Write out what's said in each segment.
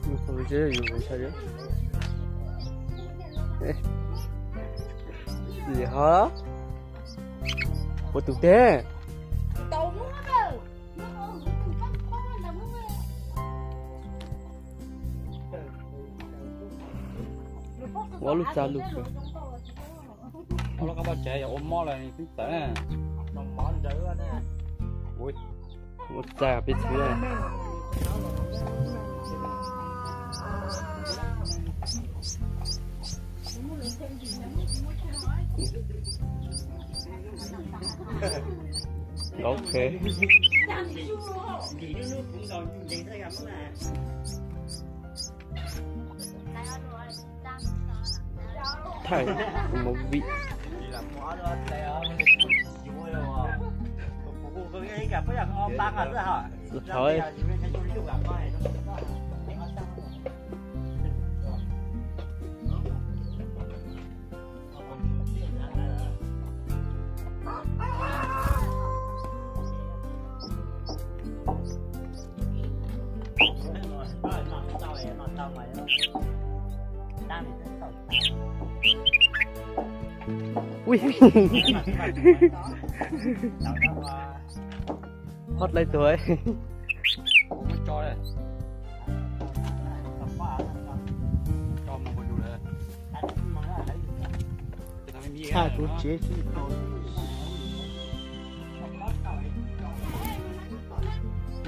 Mus qhov ntse yus ntshai. Lim ho ua tus teb. Ua lub txaj lub kawg. Ua lub qab paj tsev yog ua mob lawm nws twb tawm. Ua txaj peb txhua. Nkaum khe. Thaij movie. Thov. Ui. Hót lawm tuag. Tshaj kuv tsev xwb.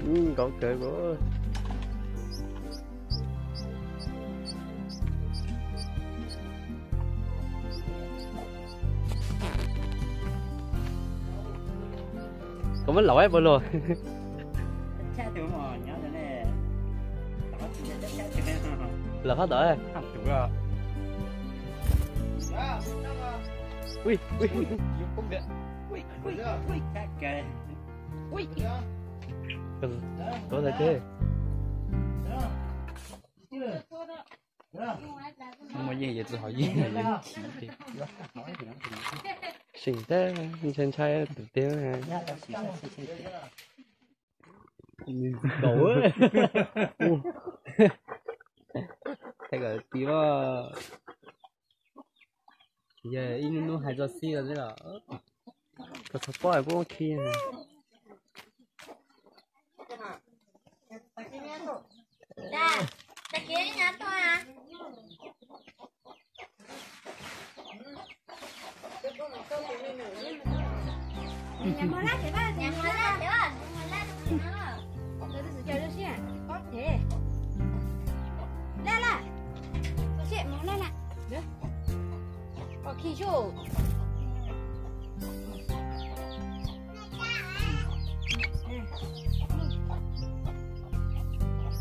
Nkaum kawg. Koj muab laus puas luag? Laus phab tom. Ui, ui. Tuav ntawd ces. Muaj yeej yawg txiv hauv yeej yawg khiv. Seem tab ntshai ntshai tus teb. Nkaum. Thaij kom tib. Yog ib hnub hnub hais txog xib los xwb los. Koj txhob pob es puab khi.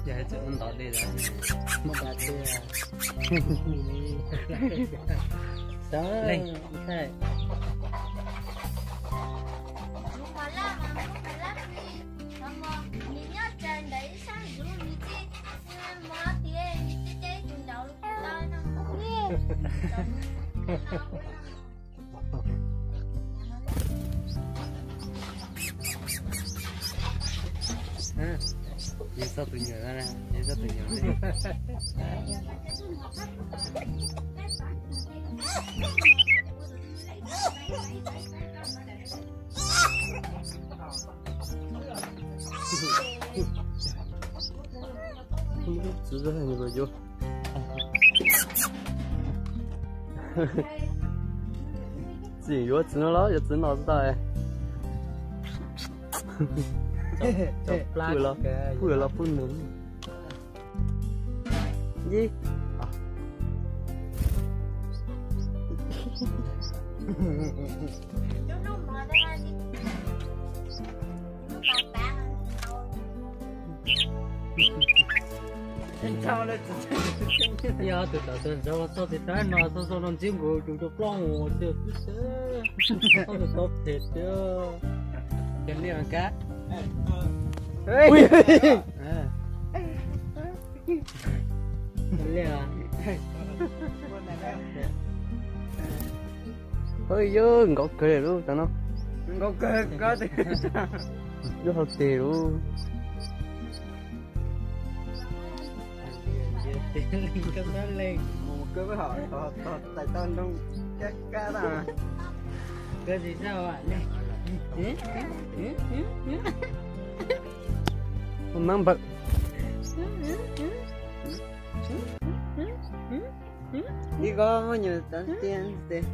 Yog txawm ntov dej lawm, muab da dej. Leej. Yog txog tus nyuam, yog txog tus nyuam. Txiv yuav txiv no los yuav txiv no tau. Pub los pub nws. Yib. Yog tus tawm tawm ntawd txog tsis tau no, txog txog no ntxib nkaus tus cov plaub mus tiag xwb. Txog tus tau phem tiag. Cov liaj kab. Liaj. Oj, yog nkaum kawg lub tas no. Nkaum kawg, lub hauv tes lub. Koj txhob lees. Mus koj hom txais tau nroo kab kab na. Koj tsis txhob. Ua mab npawm. Ib kob muaj nyuag txav tiag tes.